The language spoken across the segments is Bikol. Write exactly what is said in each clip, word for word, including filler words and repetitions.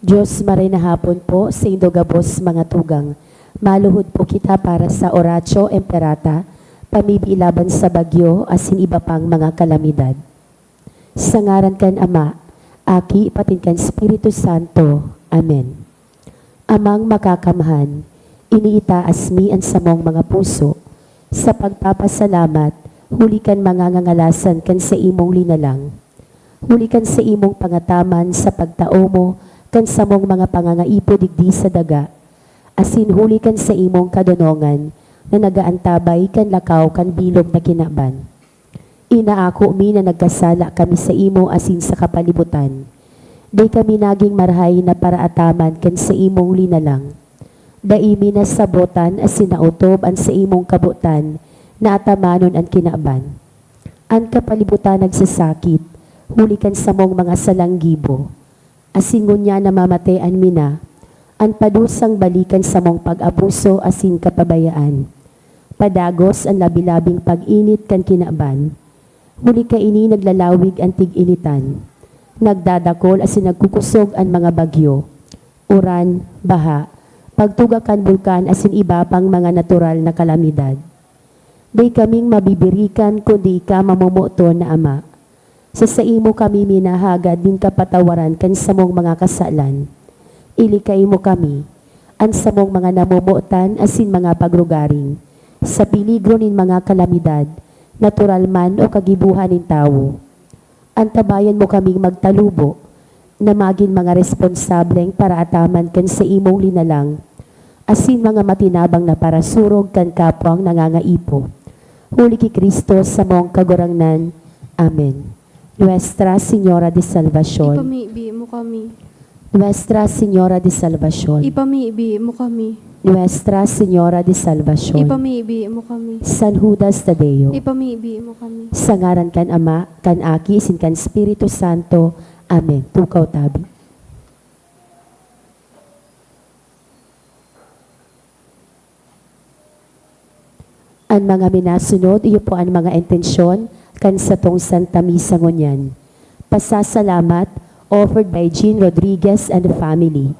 Diyos, maray na hapon po sa indo gabos mga tugang. Maluhod po kita para sa Oratio Imperata, pamibi laban sa bagyo asin iba pang mga kalamidad. Sa ngaran kan Ama, Aki, patin kan Espiritu Santo. Amen. Amang Makakamhan, iniitaas mi an samong mga puso sa pagpapasalamat huli kan mga ngangalasan kan saimong linalang. Huli kan saimong pangataman sa pagtao mo kan samong mga pangangaipo digdi sa daga, asin huli kan saimong kadonongan na nagaantabay kan lakaw kan bilog na kinaban. Inaako mi na nagkasala kami saimo asin sa kapalibutan. Dai kami nagin marahay na paraataman kan saimong linalang. Dai mi nasabotan asin naotob an saimong kabotan na atamanon an kinaban. An kapalibutan nagsasakit, huli kan samong mga salang gibo. Asin ngunyan namamatean mi na an padusang bali kan samong pag-abuso asin kapabayaan. Padagos an labi-labing pag-init kan kinaban. Huli kaini naglalawig an tig-initan. Nagdadakol asin nagkukusog an mga bagyo, uran, baha, pagtuga kan bulkan asin iba pang mga natural na kalamidad. Dai kaming mabibirikan kundi ika, mamomoton na Ama. Sa saimo kami minahagad nin kapatawaran kan samong mga kasalan. Ilikay mo kami, an samong mga namomotan asin mga pagrugaring, sa peligro nin mga kalamidad, natural man o kagibohan nin tawo. Antabayan mo kaming magtalubo na magin mga responsableng paraataman kan saimong linalang, asin mga matinabang na parasurog kan kapwang nangangaipo. Huli ki Cristo samong Kagurangnan. Amen. Nuestra Señora de Salvacion. Ipamibi mo kami. Nuestra Señora de Salvacion. Ipamibi mo kami. Nuestra Señora de Salvacion. Ipamibi mo kami. San Judas Tadeo. Ipamibi mo kami. Sa ngaran kan Ama, kan Aki, asin kan Espiritu Santo. Amen. Tukaw tabi. An mga minasunod, iyo po an mga intensyon kan satong Santa Misa ngunyan. Pasasalamat, offered by Jean Rodriguez and family,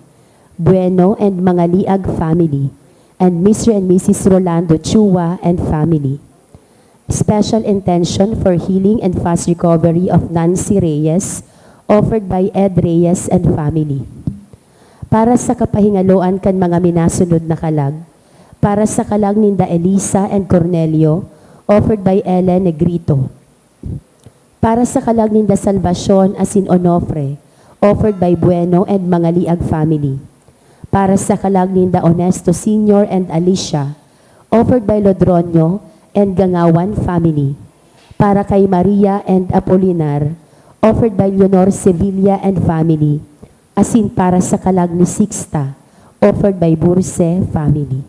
Bueno and Mangaliag family, and Mister and Missus Rolando Chua and family. Special intention for healing and fast recovery of Nancy Reyes, offered by Ed Reyes and family. Para sa kapahingaloan kan mga minasunod na kalag, para sa kalag ninda Elisa and Cornelio, offered by Ellen Negrito. Para sa kalag ninda Salvacion asin Onofre, offered by Bueno and Mangaliag family. Para sa kalag ninda Onesto Senior and Alicia, offered by Lodronio and Gangawan family. Para kay Maria and Apolinar, offered by Leonor Sevilla and family. Asin para sa kalag ni Sixta, offered by Burse family.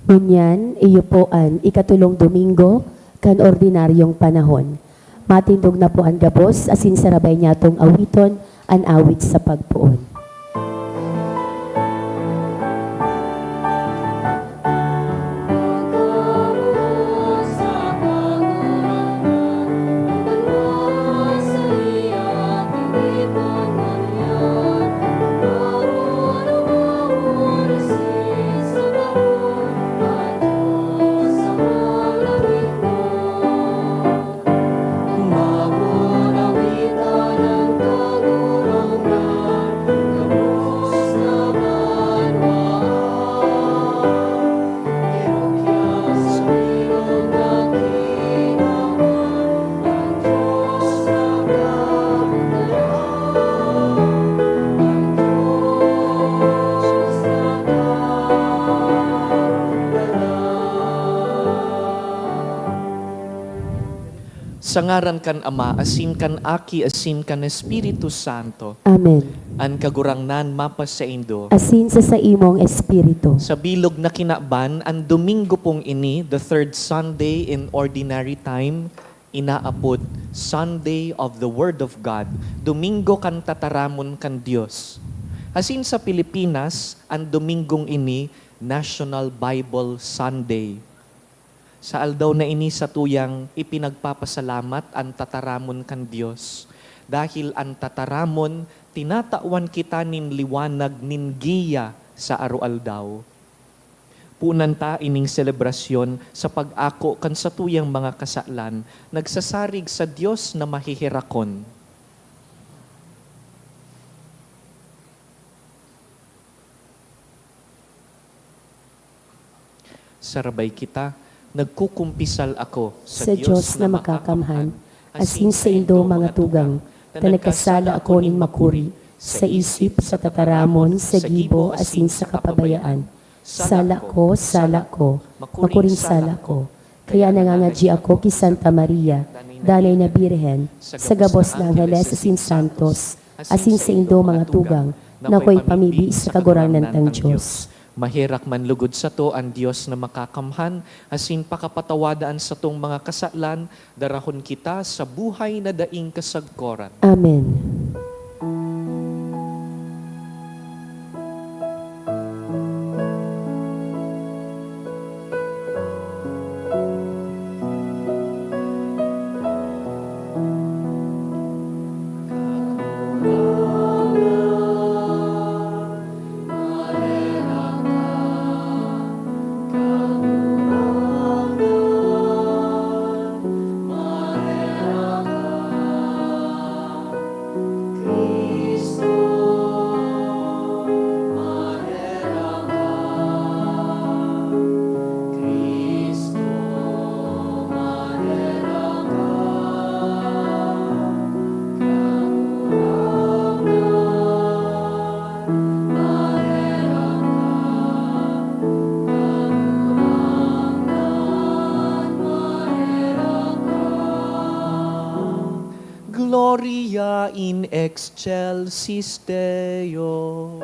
Ngunyan, iyo po an ikatolong Domingo kan ordinaryong panahon. Matindog na po an gabos asin sarabay niyatong awiton an awit sa pagpoon. Sa ngaran kan Ama, asin kan Aki, asin kan Espiritu Santo. Amen. An Kagurangnan mapasaindo. Asin sa saimong espiritu. Sa bilog na kinaban, an Domingo pong ini, the third Sunday in Ordinary Time, inaapod Sunday of the Word of God, Domingo kan Tataramon kan Dios. Asin sa Pilipinas, an Domingong ini, National Bible Sunday. Sa aldaw na ini, satuyang ipinagpapasalamat an tataramon kan Dios, dahil an tataramon, tinatawan kita nin liwanag nin giya sa aroaldaw. Punan ta ining selebrasyon sa pag-ako kan satuyang mga kasalan, nagsasarig sa Dios na maheherakon. Sarabay kita, nagkukumpisal ako sa Dios na makakamhan, asin saindo, mga tugang, ta nagkasala ako nin makuri, sa isip, sa tataramon, sa gibo, asin sa kapabayaan. Sala ko, sala ko, makuring sala ko. Kaya nangangadyi ako ki Santa Maria, Danay na Birhen, sa gabos na angheles asin santos, asin saindo, mga tugang, na akoy pamibi sa Kagurangnan tang Dios. Maherak man lugod sato an Dios na makakamhan, asin pakapatawada an satong mga kasalan, darahon kita sa buhay na daing kasagkoran. Amen. Gloria in excelsis Deo.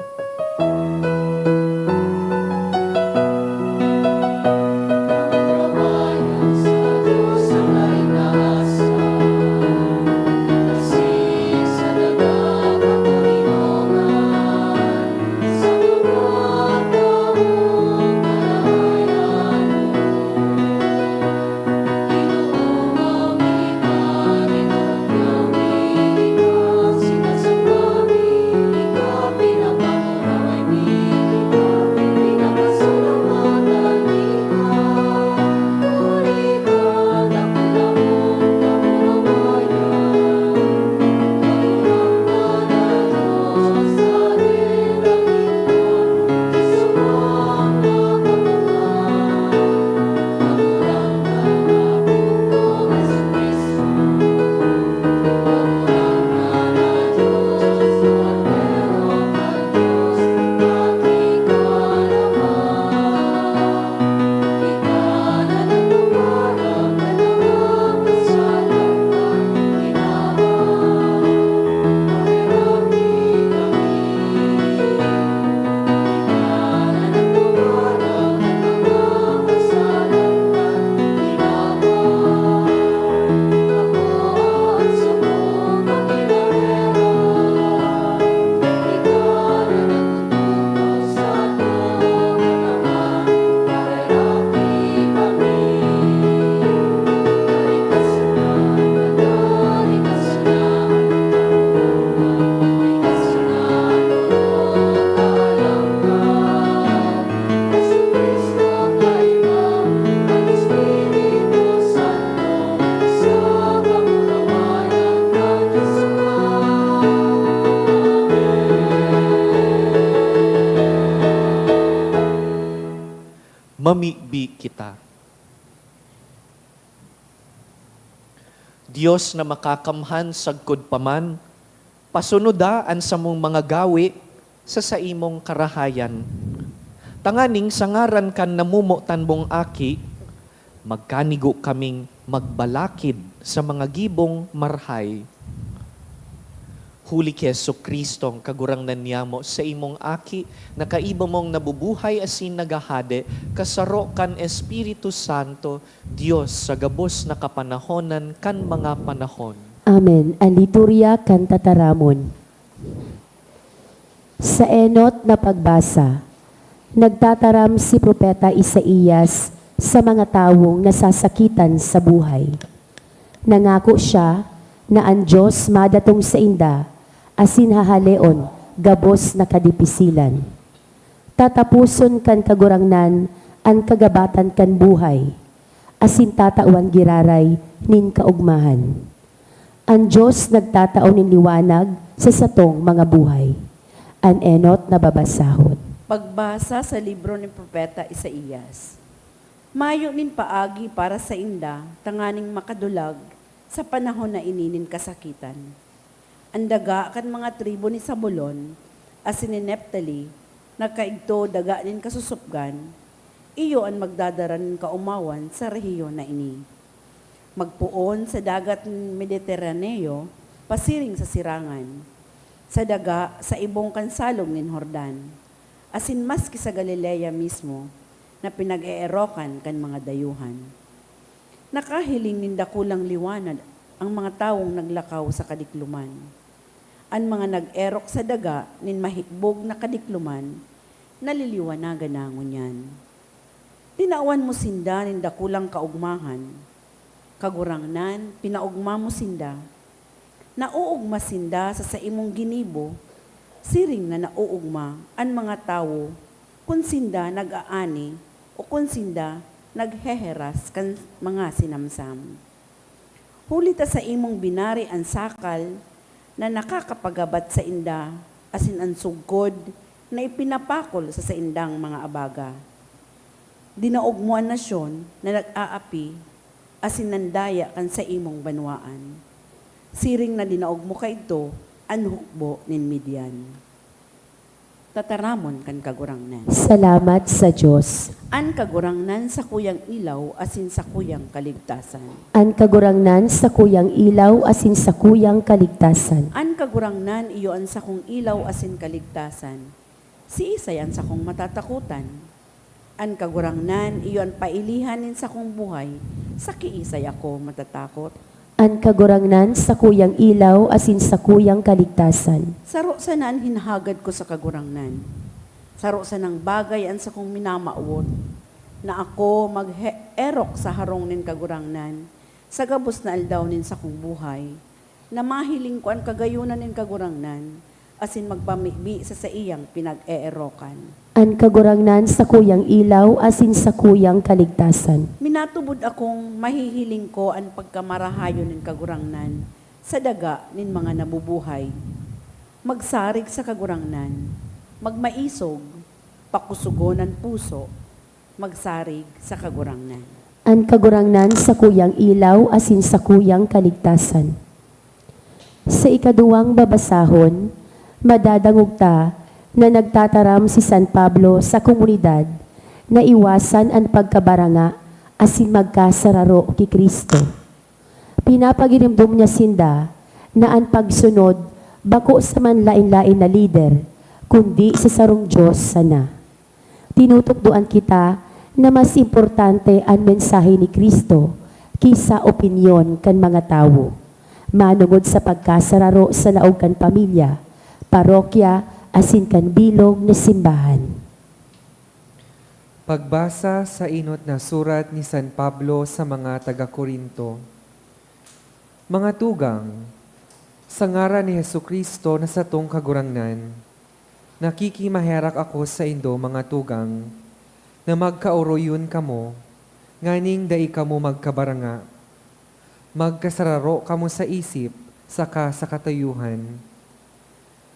Mamibi kita. Dios na makakamhan sagkod pa man, pasunoda an samong mga gawe sa saimong karahayan, tanganing sa ngaran kan namomotan mong Aki, magkanigo kaming magbalakid sa mga gibong marhay. Huli ki Jesu-Cristo, ang Kagurangnan niyamo, sa imong Aki, na kaiba mong nabubuhay asin naghahade, kasaro kan Espiritu Santo, Dios sa gabos na kapanahonan kan mga panahon. Amen. An liturya kan tataramon. Sa enot na pagbasa, nagtataram si Propeta Isaias sa mga tawong nasasakitan sa buhay. Nangako siya na an Dios madatong sainda asin hahaleon gabos na kadipisilan. Tataposon kan Kagurangnan an kagabatan kan buhay, asin tatawan giraray nin kaogmahan. An Dios nagtatao nin liwanag sa satong mga buhay. An enot na babasahon. Pagbasa sa libro ni Propeta Isaias. Mayo nin paagi para sainda tanganing makadulag sa panahon na ini nin kasakitan. An daga kan mga tribu ni Zabulon asin ni Neftali, na kaidto daga nin kasusupgan, iyo an magdadara nin kaomawan sa rehiyon na ini. Magpoon sa dagat nin Mediterraneo, pasiring sa sirangan, sa daga, sa ibong kan salog nin Jordan, asin maski sa Galilea mismo, na pinag-eerokan kan mga dayuhan. Nakahiling nin dakulang liwanag an mga tawong naglakaw sa kadikloman. An mga nag-erok sa daga nin mahikbog na kadikloman, naliliwanagan na ngunyan. Tinawan mo sinda nin dakulang kaogmahan. Kagurangnan, pinaogma mo sinda. Naoogma sinda sa saimong ginibo, siring na naoogma an mga tawo kun sinda nag-aani o kun sinda nagheheras kan mga sinamsam. Huli ta saimong binari an sakal na nakakapagabat sainda asin an sugkod na ipinapakol sa saindang mga abaga. Dinaog mo an nasyon na nag-aapi asin nandaya kan saimong banwaan. Siring na dinaog mo kaidto an hukbo nin Midian. Tataramon kan Kagurangnan. Salamat sa Dios. An Kagurangnan sakuyang ilaw asin sakuyang kaligtasan. An Kagurangnan sakuyang ilaw asin sakuyang kaligtasan. An Kagurangnan iyo an sakong ilaw asin kaligtasan. Siisay an sakong matatakotan? An Kagurangnan iyo an pailihan nin sakong buhay, sa kiisay ako matatakot? An Kagurangnan sakuyang ilaw asin sakuyang kaligtasan. Saro sana an hinahagad ko sa Kagurangnan. Saro sanang bagay an sakong minamawot, na ako maghe-erok sa harong nin Kagurangnan sa gabos na aldaw nin sakong buhay, na mahiling ko an kagayonan nin Kagurangnan asin magpamibi sa saiyang pinag-eerokan. An Kagurangnan sakuyang ilaw asin sakuyang kaligtasan. Minatubod akong mahihiling ko an pagkamarahayon nin Kagurangnan sa daga nin mga nabubuhay. Magsarig sa Kagurangnan, magmaisog, pakusogon an puso, magsarig sa Kagurangnan. An Kagurangnan sakuyang ilaw asin sakuyang kaligtasan. Sa ikaduwang babasahon, madadangog ta na nagtataram si San Pablo sa komunidad na iwasan an pagkabaranga asin magkasararo ki Cristo. Pinapagirimdom niya sinda na an pagsunod bako sa manlaen-laen na lider, kundi sa sarong Dios sana. Tinutukdoan kita na mas importante an mensahe ni Cristo ki sa opinyon kan mga tawo, manongod sa pagkasararo sa laog kan pamilya, parokya, asin kan bilog na simbahan. Pagbasa sa enot na surat ni San Pablo sa mga taga-Corinto. Mga tugang, sa ngaran ni Jesu-Cristo na satong Kagurangnan, nakikimaherak ako saindo, mga tugang, na magkaoroyon kamo, nganing dai kamo magkabaranga. Magkasararo kamo sa isip saka sa katuyuhan.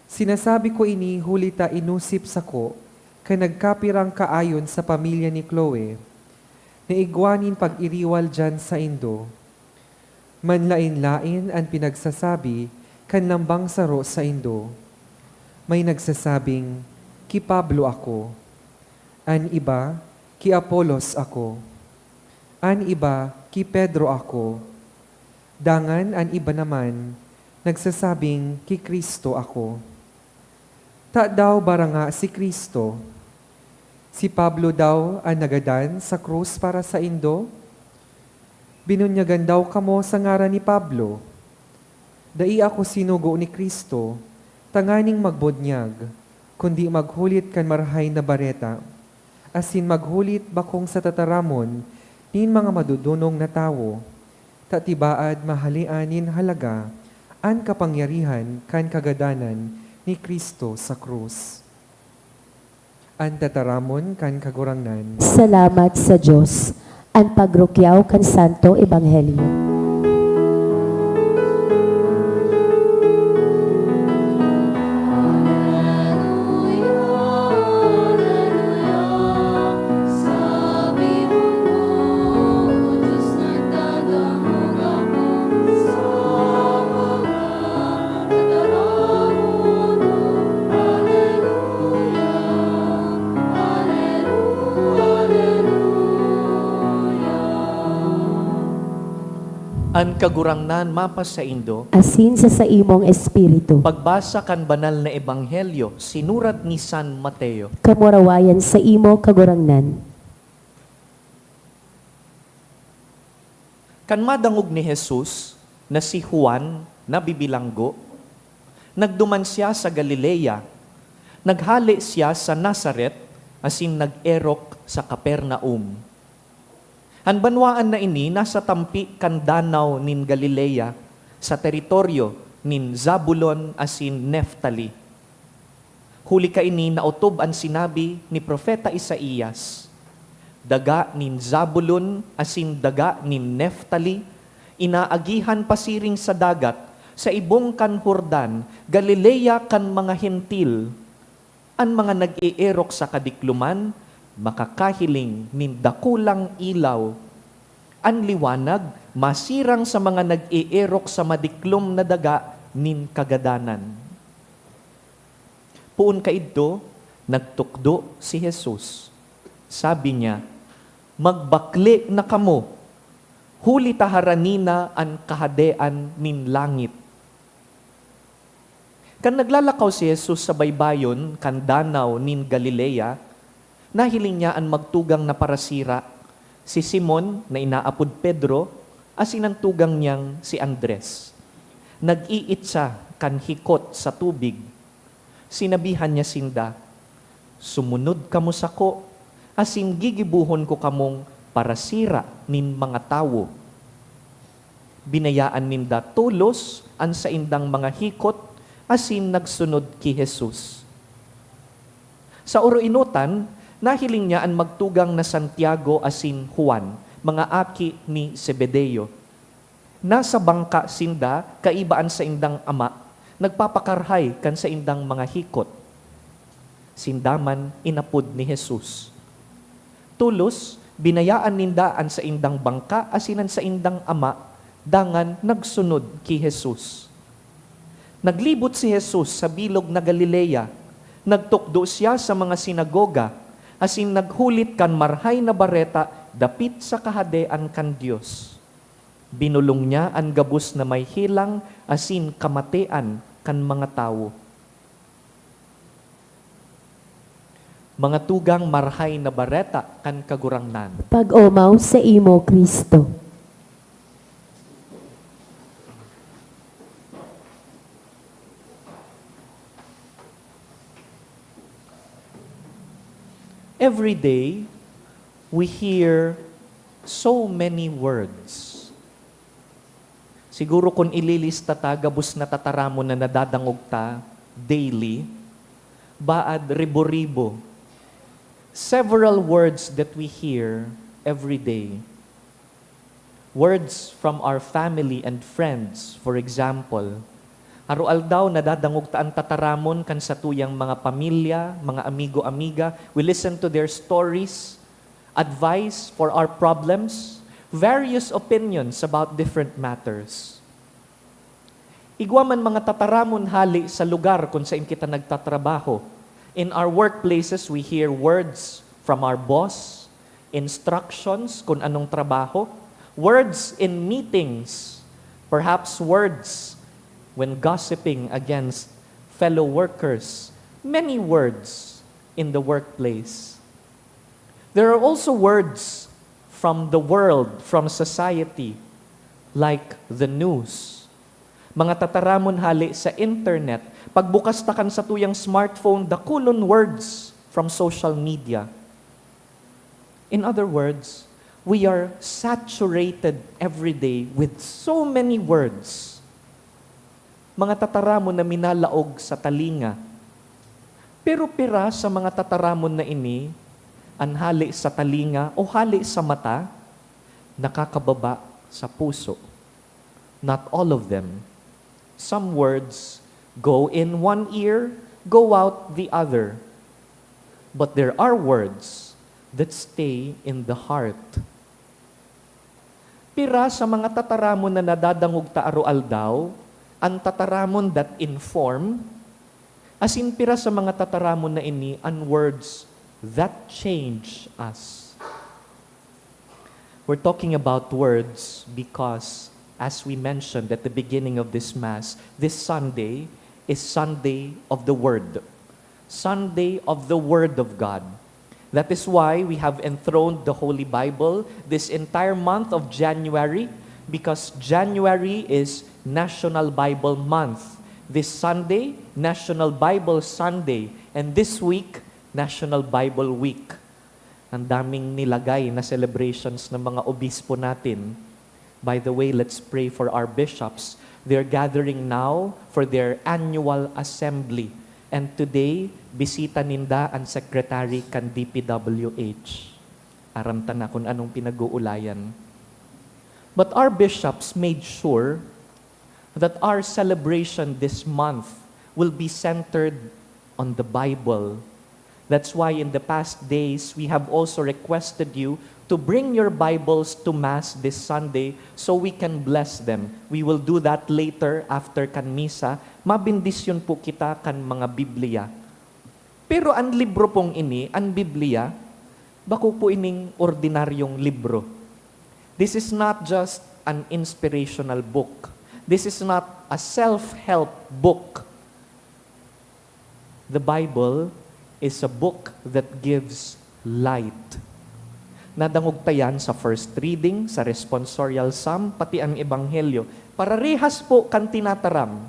Sinasabi ko ini huli ta inosip sako kan nagkapirang kaayon sa pamilya ni Chloe, na igwa nin pag-iriwal diyan saindo. Manlaen-laen an pinagsasabi kan lambang saro saindo. May nagsasabing, "Ki Pablo ako." An iba, "Ki Apolos ako." An iba, "Ki Pedro ako." Dangan an iba naman, nagsasabing, "Ki Cristo ako." Tadaw ba ranga si Cristo? Si Pablo daw an nagadan sa krus para saindo? Binunyagan daw kamo sa ngaran ni Pablo? Dai ako sinugo ni Cristo tanganing magbunyag, kundi maghulit kan Marahay na Bareta, asin maghulit bakong sa tataramon nin mga madodonong na tawo, ta tibaad mahalean nin halaga an kapangyarihan kan kagadanan ni Cristo sa krus. An tataramon kan Kagurangnan. Salamat sa Dios. An pagrukyaw kan Santo Ebanghelyo. An Kagurangnan mapasaindo. Asin sa saimong espiritu. Pagbasa kan Banal na Ebanghelyo sinurat ni San Mateo. Kamurawayan saimo, Kagurangnan. Kan madangog ni Jesus na si Juan nabibilanggo, nagduman siya sa Galilea. Naghale siya sa Nazaret asin nag-erok sa Capernaum. An banwaan na ini nasa tampi kan Danaw nin Galilea, sa teritoryo nin Zabulon asin Neftali. Huli kaini naotob an sinabi ni Propeta Isaias, "Daga nin Zabulon asin daga nin Neftali, inaagihan pasiring sa dagat, sa ibong kan Jordan, Galilea kan mga Hentil." An mga nag-eerok sa kadikloman makakahiling nin dakulang ilaw. An liwanag masirang sa mga nag-eerok sa madiklom na daga nin kagadanan. Poon kaidto, nagtukdo si Jesus. Sabi niya, "Magbakle na kamo, huli ta harani na an Kahadean nin langit." Kan naglalakaw si Jesus sa baybayon kan Danaw nin Galilea, nahiling niya an magtugang na parasira, si Simon na inaapod Pedro, asin an tugang niyang si Andres. Nag-iitsa kan hikot sa tubig. Sinabihan niya sinda, "Sumunod kamo sako, asin gigibohon ko kamong parasira nin mga tawo." Binayaan ninda tolos an saindang mga hikot asin nagsunod ki Jesus. Sa oroenotan, nahiling niya an magtugang na Santiago asin Juan, mga aki ni Zebedeo. Nasa bangka sinda kaiba an saindang ama, nagpapakarhay kan saindang mga hikot. Sinda man inapod ni Jesus. Tolos, binayaan ninda an saindang bangka asin an saindang ama, dangan nagsunod ki Jesus. Naglibot si Jesus sa bilog na Galilea. Nagtukdo siya sa mga sinagoga, asin naghulit kan Marahay na Bareta dapit sa Kahadean kan Dios. Binolong niya an gabos na may helang asin kamatean kan mga tawo. Mga tugang, Marahay na Bareta kan Kagurangnan. Pag-omaw saimo, Cristo. Every day, we hear so many words. Siguro kun ililista ta, gabos na tataramon na nadadangog ta daily, baad ribo-ribo. Several words that we hear every day. Words from our family and friends, for example, Aroaldaw, nadadangog ta an tataramon kan satuyang mga pamilya, mga amigo-amiga. We listen to their stories, advice for our problems, various opinions about different matters. Igwa man mga tataramon hale sa lugar kun saen kita nagtatrabaho. In our workplaces, we hear words from our boss, instructions kun anong trabaho, words in meetings, perhaps words when gossiping against fellow workers, many words in the workplace. There are also words from the world, from society, like the news. Mga tataramon hale sa internet, pagbukas ta kan satuyang smartphone, dakulon words from social media. In other words, we are saturated every day with so many words. Mga tataramon na minalaog sa talinga. Pero pira sa mga tataramon na ini, an hale sa talinga o hale sa mata, nakakababa sa puso. Not all of them. Some words go in one ear, go out the other. But there are words that stay in the heart. Pira sa mga tataramon na nadadangog ta aroaldaw, an tataramon that inform, asin pira sa mga tataramon na ini an words that change us. We're talking about words because, as we mentioned at the beginning of this Mass, this Sunday is Sunday of the Word. Sunday of the Word of God. That is why we have enthroned the Holy Bible this entire month of January, because January is National Bible Month. This Sunday, National Bible Sunday. And this week, National Bible Week. Ang daming nilagay na celebrations ng mga obispo natin. By the way, let's pray for our bishops. They're gathering now for their annual assembly. And today, bisita ninda an secretary kan D P W H. Aram ta na kung anong pinag-uulayan. But our bishops made sure that our celebration this month will be centered on the Bible. That's why in the past days, we have also requested you to bring your Bibles to Mass this Sunday so we can bless them. We will do that later after kan misa. Mabendisyon po kita kan mga Biblia. Pero an libro pong ini, an Biblia, bako po ining ordinaryong libro. This is not just an inspirational book. This is not a self-help book. The Bible is a book that gives light. Nadangog ta yan sa first reading, sa responsorial psalm, pati ang Ebanghelyo. Pararehas po kan tinataram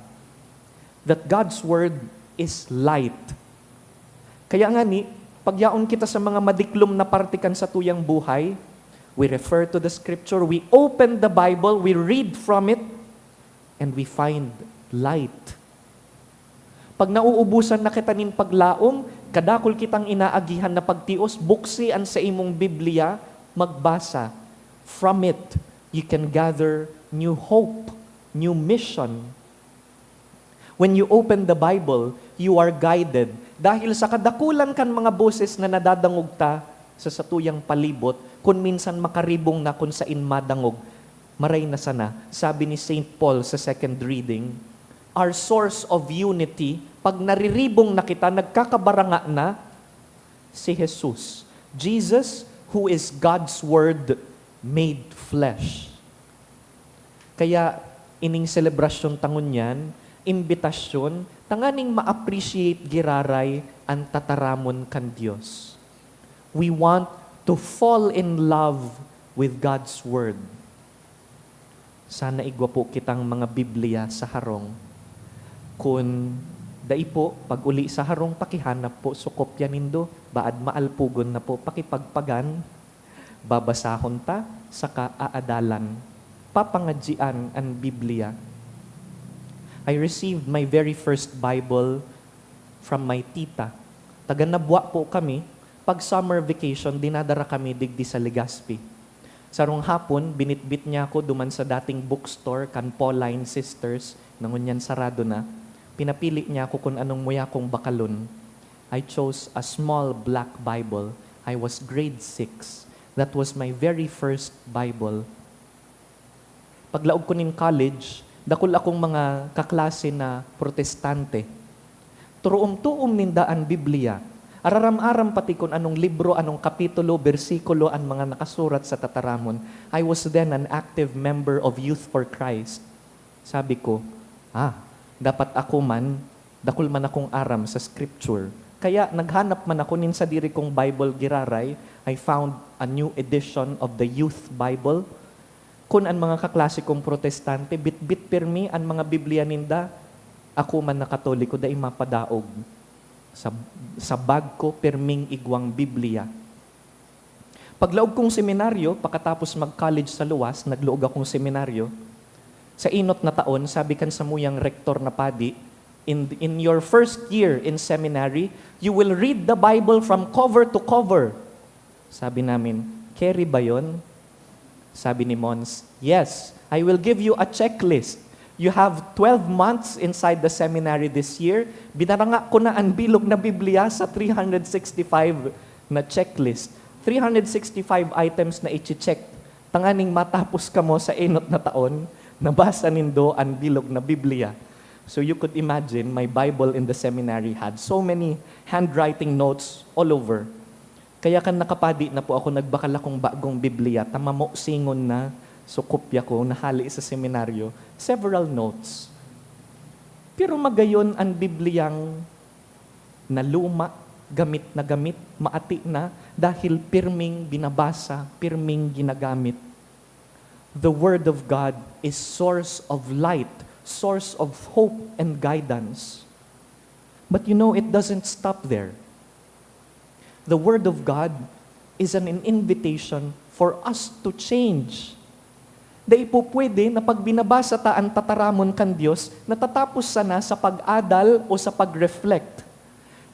that God's Word is light. Kaya nga ni, pagyaon kita sa mga madiklom na parte kan satuyang buhay, we refer to the scripture, we open the Bible, we read from it, and we find light. Pag nauubusan na kita nin paglaom, kadakul kitang inaagihan na pagtios, buksi an saimong Biblia, magbasa. From it, you can gather new hope, new mission. When you open the Bible, you are guided dahil sa kadakulan kan mga boses na nadadangog ta sa satuyang palibot, kun minsan makaribong na kun sain madangog. Maray na sana, sabi ni Saint Paul sa second reading, our source of unity, pag nariribong na kita, nagkakabaranga na, si Jesus. Jesus, who is God's Word made flesh. Kaya, ining selebrasyon ta ngunyan, imbitasyon, tanganing ma-appreciate giraray an tataramon kan Dios. We want to fall in love with God's Word. Sana igwa po kitang mga Biblia sa harong. Kun dai po, pag-uli sa harong, pakihanap po sa kopya nindo, baad maalpogon na po, pakipagpagan, babasahon ta, saka aadalan. Papangadyian an Biblia. I received my very first Bible from my tita. Taga Nabua po kami. Pag summer vacation, dinadara kami digdi sa Legazpi. Sarong hapon, binitbit niya ako duman sa dating bookstore kan Pauline Sisters, na ngunyan sarado na. Pinapili niya ako kun anong muya kong bakalon. I chose a small black Bible. I was grade six. That was my very first Bible. Paglaog ko nin college, dakul akong mga kaklase na protestante. Turuom-tuom ninda an Biblia. Araram-aram pati kun anong libro, anong kapitulo, bersikulo an mga nakasurat sa tataramon. I was then an active member of Youth for Christ. Sabi ko, "Ah, dapat ako man, dakul man akong aram sa scripture." Kaya naghanap man ako nin sadiri kong Bible giraray. I found a new edition of the Youth Bible. Kun an mga kaklase kong protestante, bitbit pirmi an mga Biblia ninda, ako man na Katoliko, dai mapadaog. Sa, sa bag ko, pirming igwang Biblia. Paglaog kong seminaryo, pakatapos mag-college sa luwas, nagluog akong seminaryo. Sa enot na taon, sabi kan samuyang rektor na padi, "In, in your first year in seminary, you will read the Bible from cover to cover." Sabi namin, "Keri ba yon?" Sabi ni Mons, "Yes, I will give you a checklist. You have twelve months inside the seminary this year." Binaranga ko na an bilog na Biblia sa three hundred sixty-five na checklist. Three hundred sixty-five items na iche-check. Tanganing matapos kamo sa enot na taon, nabasa nindo an bilog na Biblia. So you could imagine, my Bible in the seminary had so many handwriting notes all over. Kaya kan nakapadi na po ako, nagbakal akong bagong Biblia, ta mamosingon na. So, kopya ko, nahali sa seminaryo, several notes. Pero magayon an Bibliang naluma, gamit na gamit, maati na, dahil pirming binabasa, pirming ginagamit. The Word of God is source of light, source of hope and guidance. But you know, it doesn't stop there. The Word of God is an, an invitation for us to change. Dai po pwede na pag binabasa ta an tataramon kan Dios, natatapos sana sa pag-adal o sa pag-reflect.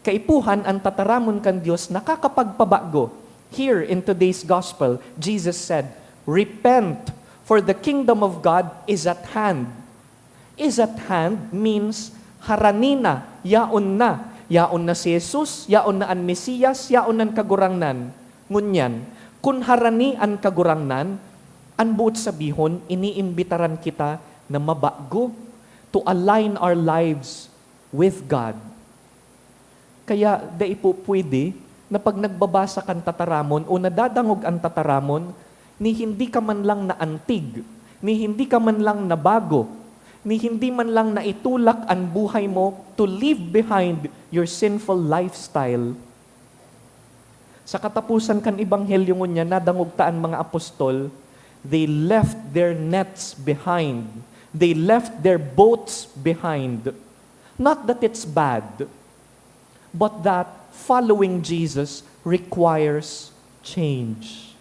Kaipuhan, an tataramon kan Dios nakakapagpabago. Here in today's gospel, Jesus said, "Repent, for the kingdom of God is at hand." Is at hand means harani na, yaon na. Yaon na si Jesus, yaon na an Mesiyas, yaon na an Kagurangnan. Ngunyan, kun harani an Kagurangnan, an boot sabihon, iniimbitaran kita na mabago, to align our lives with God. Kaya dai po pwede na pag nagbabasa kan tataramon o nadadangog an tataramon, ni hindi ka man lang naantig, ni hindi ka man lang nabago, ni hindi man lang naitulak an buhay mo to leave behind your sinful lifestyle. Sa kataposan kan ebanghelyo ngunyan, nadangog ta an mga apostol, they left their nets behind. They left their boats behind. Not that it's bad, but that following Jesus requires change.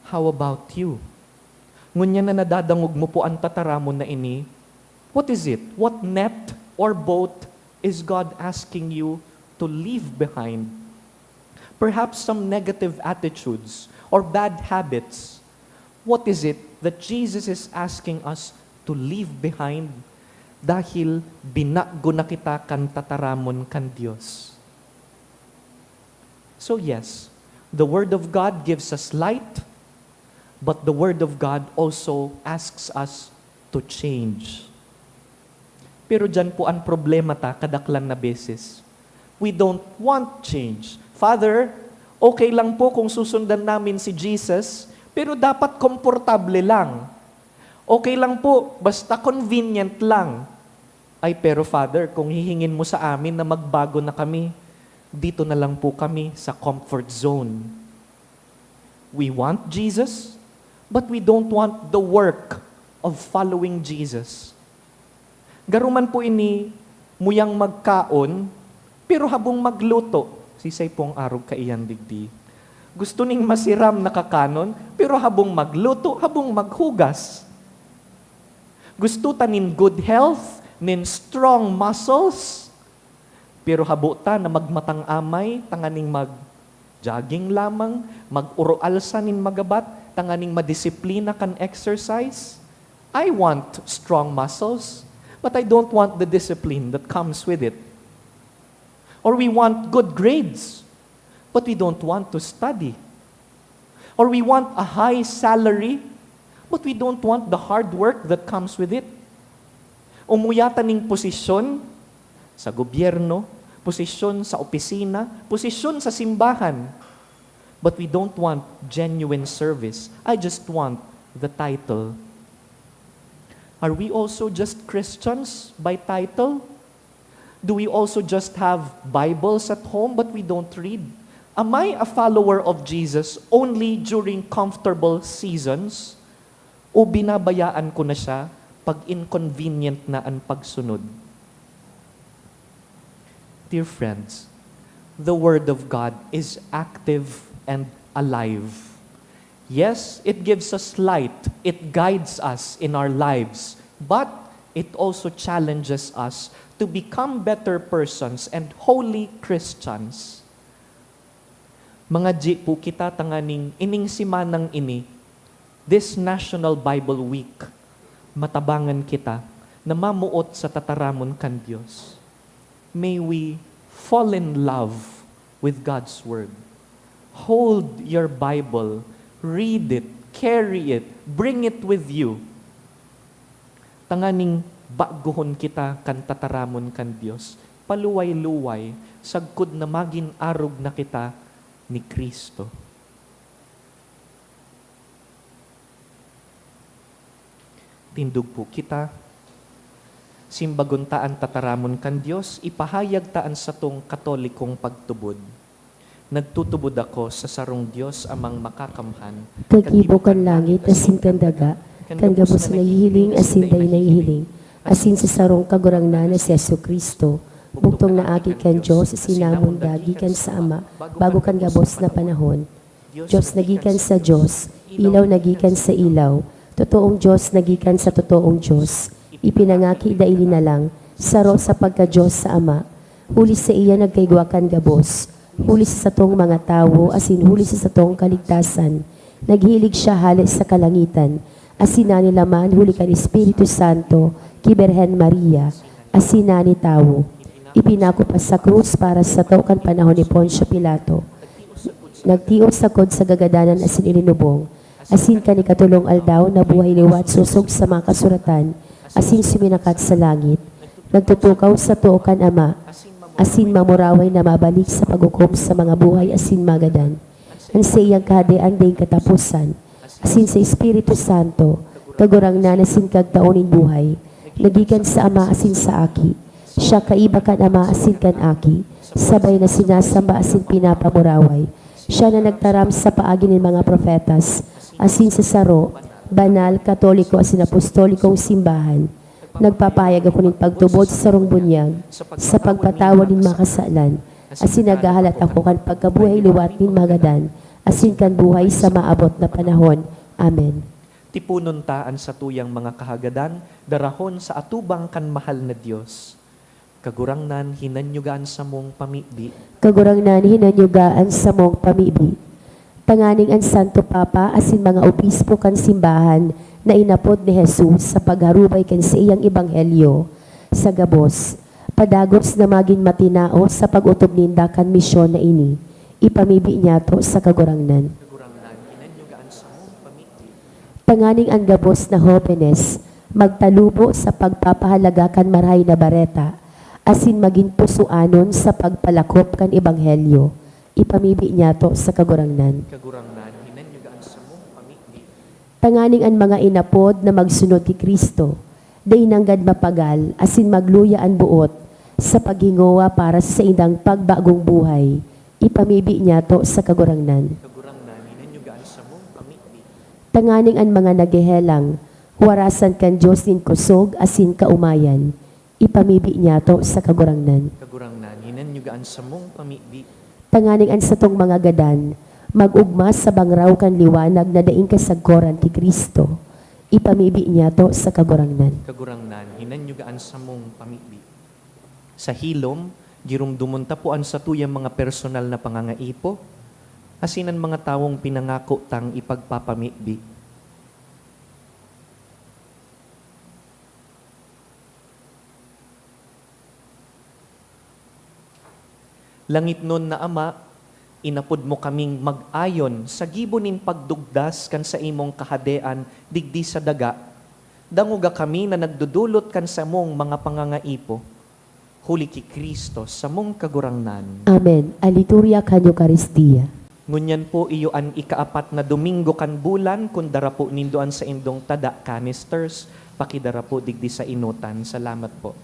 How about you? Ngunyan na nadadangog mo po an tataramon na ini, what is it? What net or boat is God asking you to leave behind? Perhaps some negative attitudes or bad habits. What is it that Jesus is asking us to leave behind dahil binago na kita kan tataramon kan Dios? So yes, the Word of God gives us light, but the Word of God also asks us to change. Pero diyan po an problema ta kadaklan na beses. We don't want change. "Father, okay lang po kung susundan namin si Jesus, pero dapat komportable lang. Okay lang po, basta convenient lang." "Ay, pero Father, kung hihingin mo sa amin na magbago na kami, dito na lang po kami sa comfort zone." We want Jesus, but we don't want the work of following Jesus. Garo man po ini muyang magkaon, pero habong magluto, sisay pong arog kaiyan digdi. Gusto ning masiram na kakanon, pero habong magluto, habong maghugas. Gusto ta nin good health, nin strong muscles, pero habo ta na magmatang amay tanganing mag Jogging lamang, mag-uroalsa nin magabat, tanganing madisiplina kan exercise. I want strong muscles, but I don't want the discipline that comes with it. Or we want good grades, but we don't want to study. Or we want a high salary, but we don't want the hard work that comes with it. Umuya ta ning posisyon sa gobyerno, posisyon sa opisina, posisyon sa simbahan. But we don't want genuine service. I just want the title. Are we also just Christians by title? Do we also just have Bibles at home but we don't read? Am I a follower of Jesus only during comfortable seasons? O binabayaan ko na siya pag inconvenient na an pagsunod? Dear friends, the Word of God is active and alive. Yes, it gives us light, it guides us in our lives, but it also challenges us to become better persons and holy Christians. Mangadyi po kita tanganing ining simanang ini, this National Bible Week, matabangan kita na mamuot sa tataramon kan Dios. May we fall in love with God's Word. Hold your Bible, read it, carry it, bring it with you. Tanganing bagohon kita kan tataramon kan Dios, paluway-luway, sagkod na magin arog na kita ni Cristo. Tindog po kita. Simbagon ta an tataramon kan Dios, ipahayag ta an satong Katolikong pagtubod. Nagtutubod ako sa sarong Dios, Amang Makakamhan, Kagibo kan langit asin kan daga, kan gabos na nahihiling asin dai nahihiling, asin sa sarong Kagurangnan na si Jesu-Cristo, bugtong na Aki kan Dios, asin namon gikan sa Ama, bago kan gabos na panahon. Dios na gikan sa Dios, ilaw na gikan sa ilaw, totoong Dios na gikan sa totoong Dios, ipinangaki dai linalang, saro sa pagka-Dios sa Ama. Huli saiya nagkaigwa kan gabos, huli sa satong mga tawo asin huli sa satong kaligtasan. Naghilig siya hale sa kalangitan, asin nanilaman huli kan Espiritu Santo ki Birhen Maria, asin nani tawo. Ipinako pa sa krus para sato kan panahon ni Poncio Pilato. Nagtios sagkod sa gagadanan asin ilinubong, asin kan ikatolong aldaw nabuhay liwat sosog sa mga kasuratan, asin suminakat sa langit. Nagtutukaw sa too kan Ama, asin mamuraway na mabalik sa paghukom sa mga buhay asin magadan. An saiyang Kahadean daing kataposan, asin sa Espiritu Santo, Kagurangnan asin Kagtao nin buhay, nagikan sa Ama asin sa Aki. Siya kaiba kan Ama asin kan Aki, sabay na sinasamba asin pinapamuraway. Siya na nagtaram sa paagi nin mga propetas, asin sa saro, banal, katoliko asin apostolikong simbahan. Nagpapahayag ako nin pagtubod sa sarong bunyag, sa pagpatawad nin mga kasalan, asin naghahalat ako kan pagkabuhay liwat nin magadan, asin kan buhay sa maabot na panahon. Amen. Tiponon ta an satuyang mga kahagadan, darahon sa atubang kan mahal na Dios. Kagurangnan, hinanyuga an samong pamibi. Kagurangnan, hinanyuga an samong pamibi. Tanganing an Santo Papa asin mga obispo kan simbahan na inapod ni Jesus sa pagharubay kan saiyang ebanghelyo, sa gabos, padagos na magin matinao sa pag-otob ninda kan misyon na ini. Ipamibi niyato sa Kagurangnan. Kagurangnan, hinanyuga an samong pamibi. Tanganing an gabos na hobenes magtalubo sa pagpapahalaga kan Marahay na Bareta, asin magin pusoanon sa pagpalakop kan ebanghelyo. Ipamibi niyato sa Kagurangnan. Kagurangnan, hinanyuga an samong pamibi. Tanganing an mga inapod na magsunod ki Cristo, dai nanggad mapagal asin magluya an boot sa paghingowa para sa saindang pagbagong buhay. Ipamibi niyato sa Kagurangnan. Kagurangnan, hinanyuga an samong pamibi. Tanganing an mga naghehelang, warasan kan Dios nin kosog asin kaomayan. Ipamibi niyato sa Kagurangnan. Kagurangnan, hinanyuga an samong pamibi. Tanganing an satong mga gadan mag-ogma sa bangraw kan liwanag na daing kasagkoran ki Cristo. Ipamibi niyato sa Kagurangnan. Kagurangnan, hinanyuga an samong pamibi. Sa hilom, giromdomon ta po an satuyang mga personal na pangangaipo. Asin an mga tawong pinangako tang ipagpapamibi. Langitnon na Ama, inapod mo kaming mag-ayon sa gibo nin pagdugdas kan saimong Kahadean digdi sa daga. Dangoga kami na nagdodolot kan samong mga pangangaipo. Huli ki Cristo, samong Kagurangnan. Amen. An Liturya kan Eukaristia. Ngunyan po, iyo an ikaapat na Domingo kan bulan. Kun dara po nindo an saindong tada, canisters, pakidara po digdi sa enotan. Salamat po.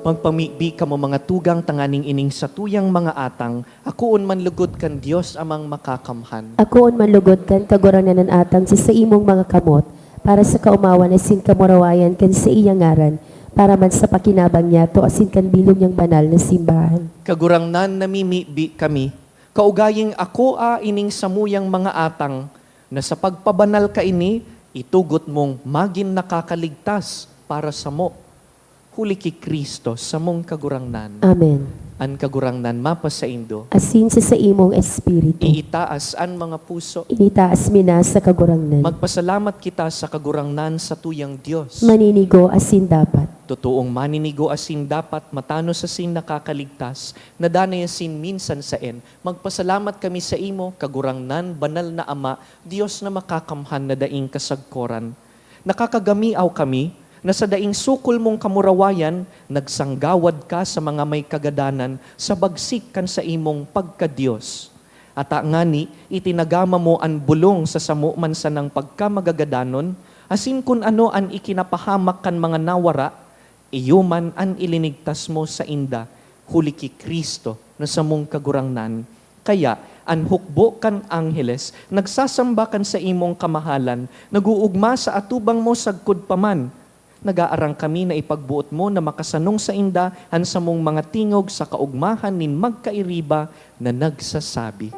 Magpamibi kamo, mga tugang, tanganing ining satuyang mga atang akoon man lugod kan Dios Amang Makakamhan. Akoon man lugod kan Kagurangnan an atang sa saimong mga kamot, para sa kaomawan asin kamurawayan kan saiyang ngaran, para man sa pakinabang niyato asin kan bilog niyang banal na simbahan. Kagurangnan, namimibi kami, kaugaying akoa ining samuyang mga atang, na sa pagpabanal kaini, itugot mong magin nakakaligtas para samo. Huli ki Cristo, samong Kagurangnan. Amen. An Kagurangnan mapasaindo. Asin sa saimong espiritu. Iitaas an mga puso. Initaas mi na sa Kagurangnan. Magpasalamat kita sa Kagurangnan, satuyang Dios. Maninigo asin dapat. Totoong maninigo asin dapat, matanos asin nakakaligtas, na danay asin minsan saen, magpasalamat kami saimo, Kagurangnan, banal na Ama, Dios na makakamhan na daing kasagkoran. Nakakagamiaw kami na sa daing sukol mong kamurawayan, nagsanggawad ka sa mga may kagadanan sa bagsik kan saimong pagka-Dios. Ata ngani, itinagama mo an bolong sa samo man sanang pagkamagagadanon, asin kun ano an ikinapahamak kan mga nawara, iyo man an ilinigtas mo sainda, huli ki Cristo na samong Kagurangnan. Kaya, an hukbo kan angheles nagsasamba kan saimong kamahalan, nag-oogma sa atubang mo sagkod pa man. Nag-aarang kami na ipagboot mo na makasanong sainda an samong mga tingog sa kaogmahan nin magkairiba na nagsasabi.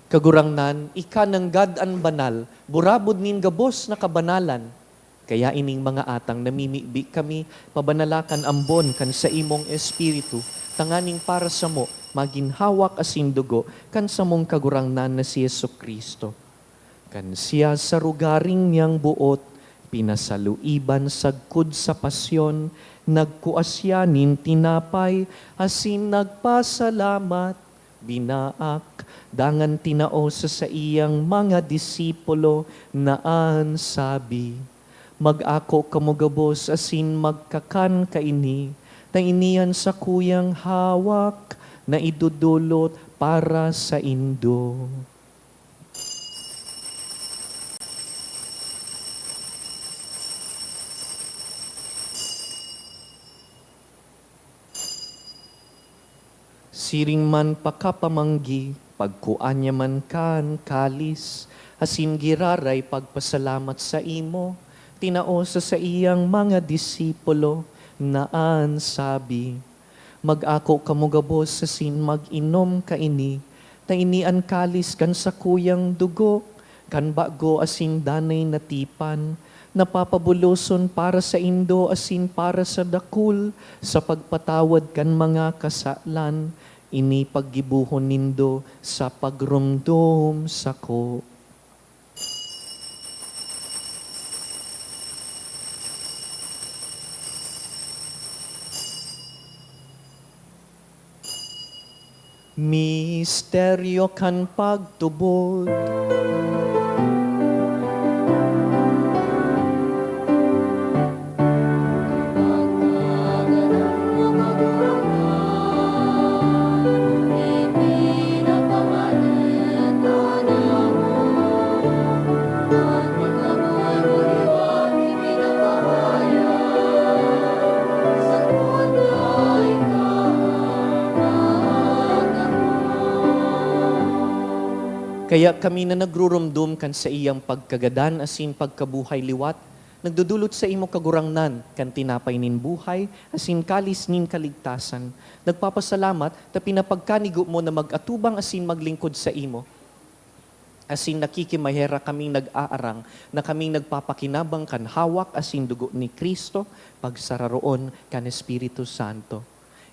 Kagurangnan, ika nanggad an banal, burabod nin gabos na kabanalan. Kaya ining mga atang namimibi kami, mabanala kan ambon kan saimong Espiritu, tanganing para samo magin hawak asin dugo kan samong Kagurangnan na si Jesu-Cristo. Kan siya sa rogaring niyang boot pinasaluiban sagkod sa pasyon, nagkua siya nin tinapay asin nagpasalamat, binaak, dangan tinao sa saiyang mga disipulo na an sabi, "Mag-ako kamo gabos asin magkakan kaini, ta ini an sakuyang hawak na idodolot para saindo." Siring man pakapamanggi, pagkua niya man kan kalis, asin giraray pagpasalamat saimo, tinao sa saiyang mga disipulo na an sabi, "Mag-ako kamo gabos asin mag-inom kaini, ta ini an kalis kan sakuyang dugo, kan bago asin danay na tipan, na papabuloson para saindo asin para sa dakul sa pagpatawad kan mga kasalan. Ini paggibohon nindo sa pagromdom sako." Misteryo kan pagtubod. Kaya kami na nagruromdom kan saiyang pagkagadan asin pagkabuhay liwat, nagdodolot saimo, Kagurangnan, kan tinapay nin buhay asin kalis nin kaligtasan. Nagpapasalamat ta pinapagkanigo mo na mag-atubang asin maglingkod saimo. Asin nakikimaherak kaming nag-aarang na kaming nagpapakinabang kan hawak asin dugo ni Cristo, pagsararoon kan Espiritu Santo.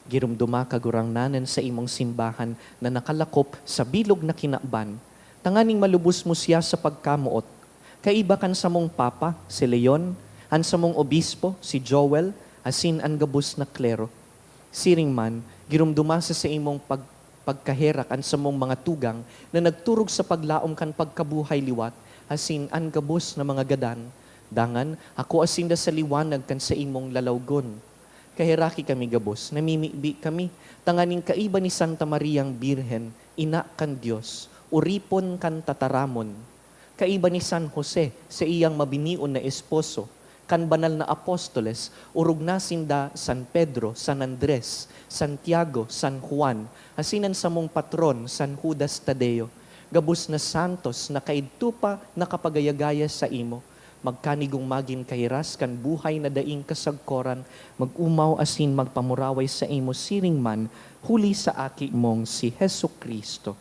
Giromdoma, Kagurangnan, an saimong simbahan na nakalakop sa bilog na kinaban, tanganing malubos mo siya sa pagkamoot, kaiba kan samong Papa, si Leon, an samong Obispo, si Joel, asin an gabos na klero. Siring man, giromdoma sa saimong pag-, pagkaherak an samong mga tugang na nagturog sa paglaom kan pagkabuhay liwat, asin an gabos na mga gadan. Dangan, akua sinda sa liwanag kan saimong lalawgon. Kaheraki kami gabos, namimibi kami, tanganing kaiba ni Santa Mariang Birhen, Ina kan Dios, oripon kan tataramon, kaiba ni San Jose, saiyang mabinion na esposo, kan banal na apostoles, orog na sinda San Pedro, San Andres, Santiago, San Juan, asin an samong patron, San Judas Tadeo, gabos na santos na kaidto pa nakapagaya-gaya saimo. Magkanigong magin kahiras kan buhay na daing kasagkoran, mag-omaw asin magpamuraway saimo siring man, huli sa Aki mong si Jesu-Cristo.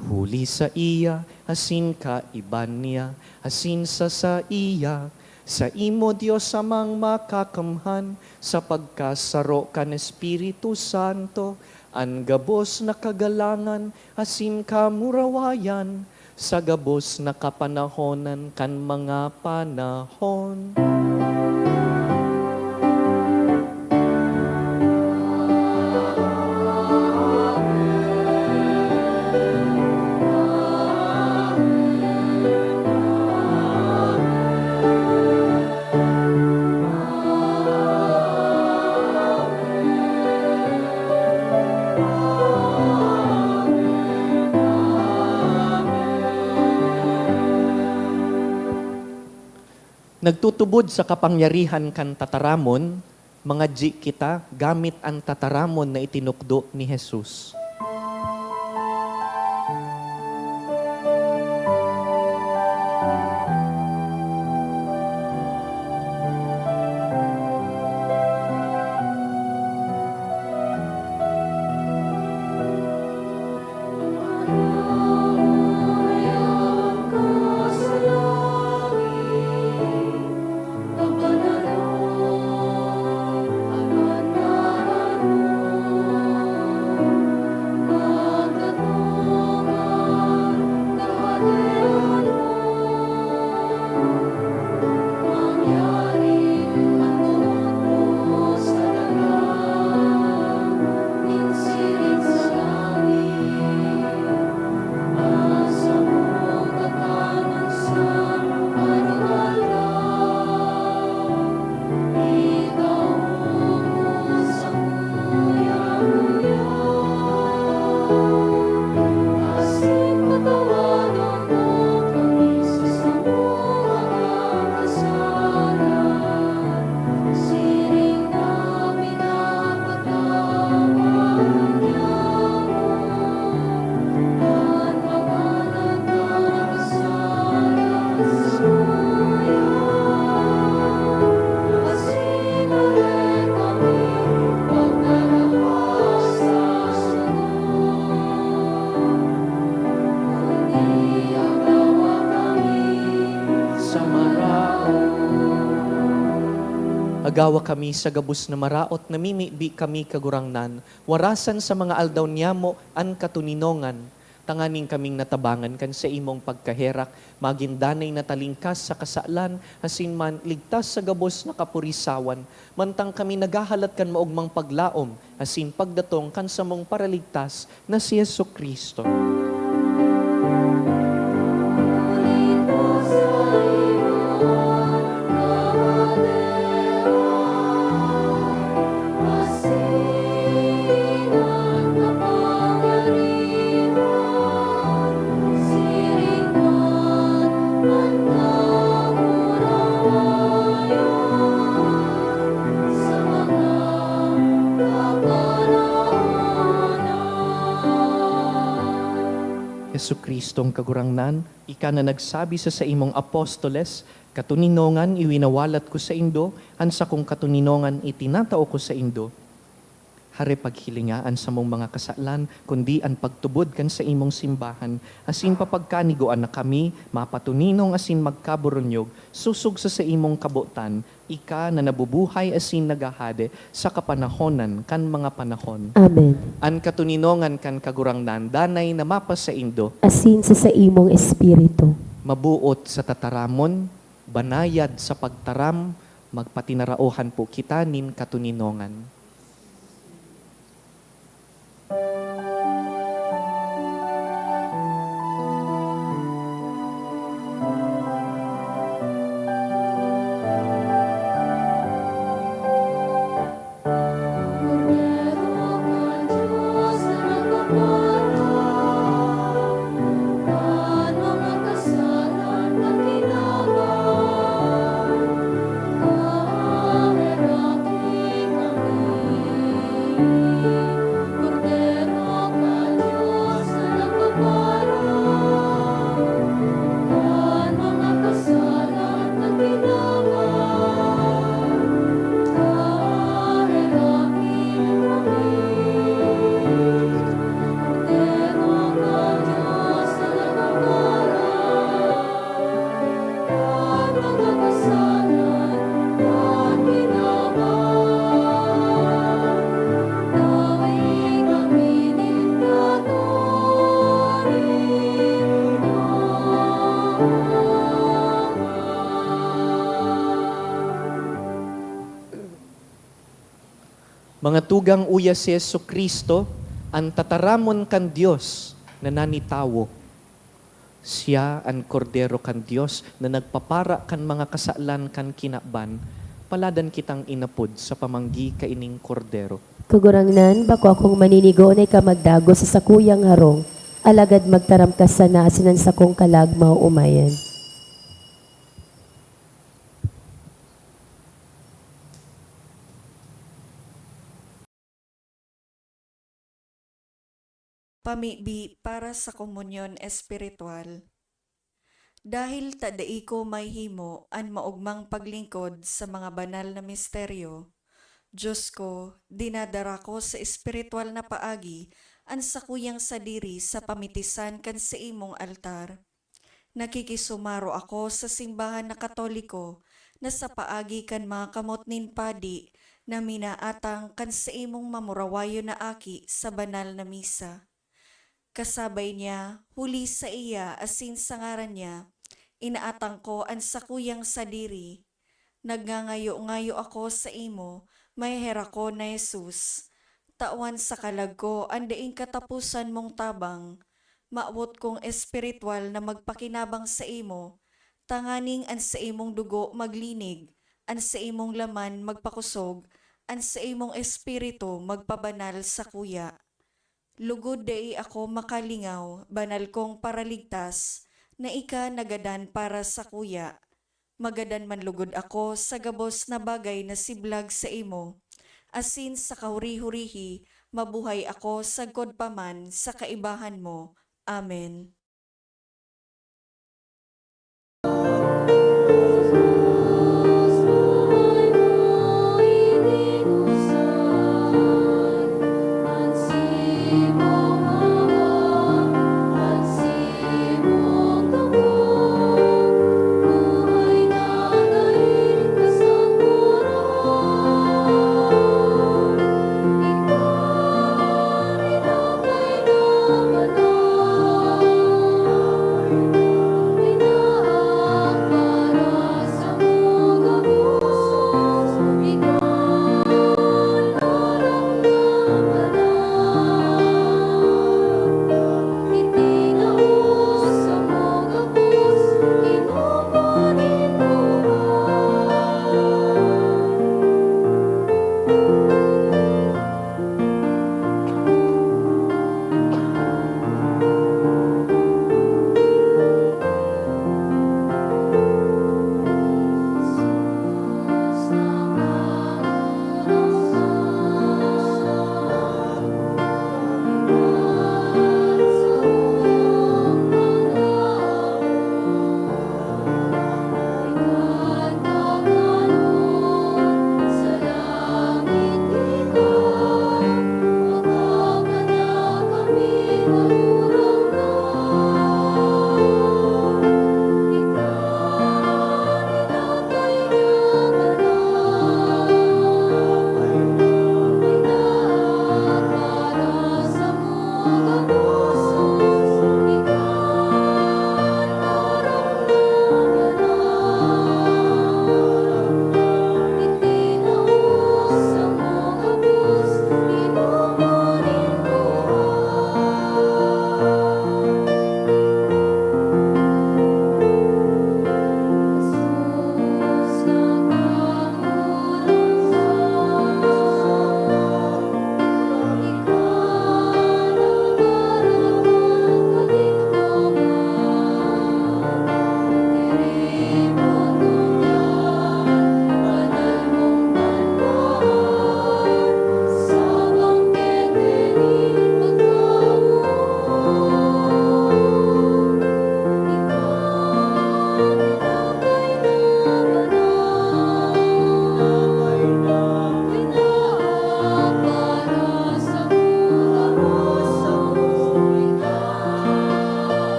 Huli saiya, asin kaiba niya, asin sa saiya, saimo, Dios Amang Makakamhan, sa pagkasaro kan Espiritu Santo, an gabos na kagalangan asin kamurawayan, sa gabos na kapanahonan kan mga panahon. Nagtutubod sa kapangyarihan kan tataramon, mangadyi kita gamit an tataramon na itinukdo ni Jesus. Gawa kami sa gabos na maraot, namimibi kami, Kagurangnan, warasan sa mga aldaw niyamo an katoninongan, tanganing kaming natabangan kan saimong pagkaherak, magin danay na talingkas sa kasalan, asin man ligtas sa gabos na kapurisawan, mantang kami naghahalat kan maogmang paglaom asin pagdatong kan samong Paraligtas na si Jesu-Cristo. Jesu-Cristong Kagurangnan, ika na nagsabi sa saimong apostoles, "Katoninongan iwinawalat ko saindo, an sakong katoninongan itinatao ko saindo." Hare paghilinga an samong mga kasalan, kundi an pagtubod kan saimong simbahan, asin papagkanigoan na kami mapatoninong asin magkaburunyog sosog sa saimong kabotan, ika na nabubuhay asin naghahade sa kapanahonan kan mga panahon. Amen. An katoninongan kan Kagurangnan danay na mapasaindo. Asin sa saimong espiritu. Mabuot sa tataramon, banayad sa pagtaram, magpatinaraohan po kita nin katoninongan. Mga tugang, uya si Jesu-Cristo, an tataramon kan Dios na nanitawo. Siya an Kordero kan Dios na nagpapara kan mga kasalan kan kinaban. Paladan kitang inapod sa pamanggi kaining Kordero. Kagurangnan, bako akong maninigo na ika magdagos sa sakuyang harong, alagad magtaram ka sana asin an sakong kalag maoomayan. Pamibi para sa komunyon espiritual. Dahil ta dai ko mahimo an maogmang paglingkod sa mga banal na misteryo, Dios ko, dinadara ko sa espiritual na paagi an sakuyang sadiri sa pamitisan kan saimong altar. Nakikisumaro ako sa simbahan na Katoliko na sa paagi kan mga kamot nin padi na minaatang kan saimong mamurawayon na aki sa banal na misa. Kasabay niya, huli saiya asin sa ngaran niya, inaatang ko an sakuyang sadiri. Nagngangayo-ngayo ako saimo, maheherak ko na Jesus. Tawan sa kalag ko an daing kataposan mong tabang. Mawot kong espiritual na magpakinabang saimo, tanganing an saimong dugo maglinig, an saimong laman magpakosog, an saimong espiritu magpabanal sakuya. Lugod dai ako makalingaw, banal kong Paraligtas, na ika nagadan para sakuya. Magadan man lugod ako sa gabos na bagay na siblag saimo, asin sa kahuri-hurihi mabuhay ako sagkod pa man sa kaibahan mo. Amen.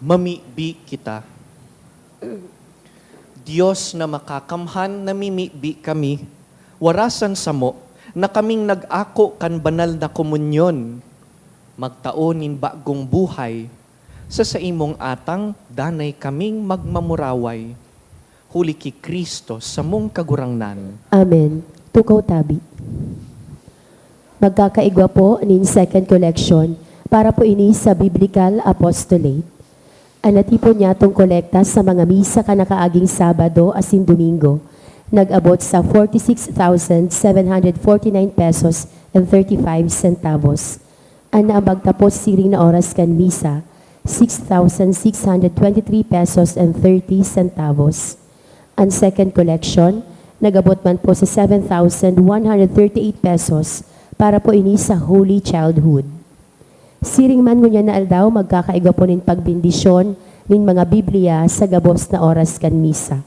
Mamibi kita. Dios na makakamhan, namimibi kami, warasan samo na kaming nag-ako kan banal na komunyon, magtao nin bagong buhay. Sa saimong atang, danay kaming magmamuraway, huli ki Cristo samong Kagurangnan. Amen. Tukaw tabi. Magkakaigwa po nin second collection para po ini sa Biblical Apostolate. An natipon niyatong kolekta sa mga misa kan nakaaging Sabado asin Domingo nag-abot sa forty-six thousand seven hundred forty-nine pesos and thirty-five centavos. An naambag ta po siring na oras kan misa, six thousand six hundred twenty-three pesos and thirty centavos. An second collection nag-abot man po sa seven thousand one hundred thirty-eight pesos para po ini sa Holy Childhood. Siring man ngunyan na aldaw, magkakaigwa po nin pagbendisyon nin mga Biblia sa gabos na oras kan misa.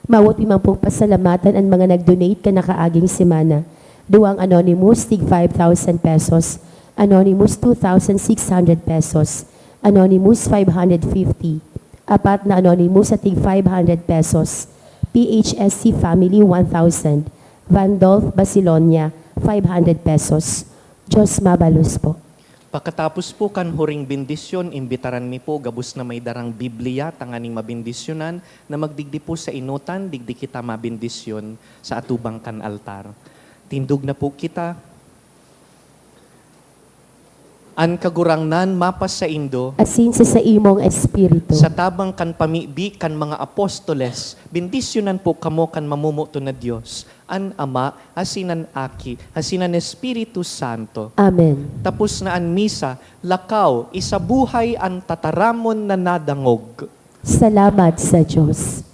Mawot mi man pong pasalamatan an mga nag-donate kan nakaaging semana. Duwang anonymous, tig five thousand pesos. Anonymous, two thousand six hundred pesos. Anonymous, five hundred fifty. Apat na anonymous sa tig five hundred pesos. P H S C family, one thousand. Vandolph Basilonia, five hundred pesos. Diyos mabalos po. Pakatapos po kan huring bendisyon, imbitaran mi po gabos na may darang Biblia tanganing mabendisyonan na magdigdi po sa enotan, digdi kita mabendisyon sa atubang kan altar. Tindog na po kita. An Kagurangnan mapasaindo. Asin sa saimong espiritu. Sa tabang kan pamibi kan mga apostoles, bendisyonan po kamo kan mamomoton na Dios, an Ama, asin an Aki, asin an Espiritu Santo. Amen. Tapos na an misa, lakaw, isabuhay an tataramon na nadangog. Salamat sa Diyos.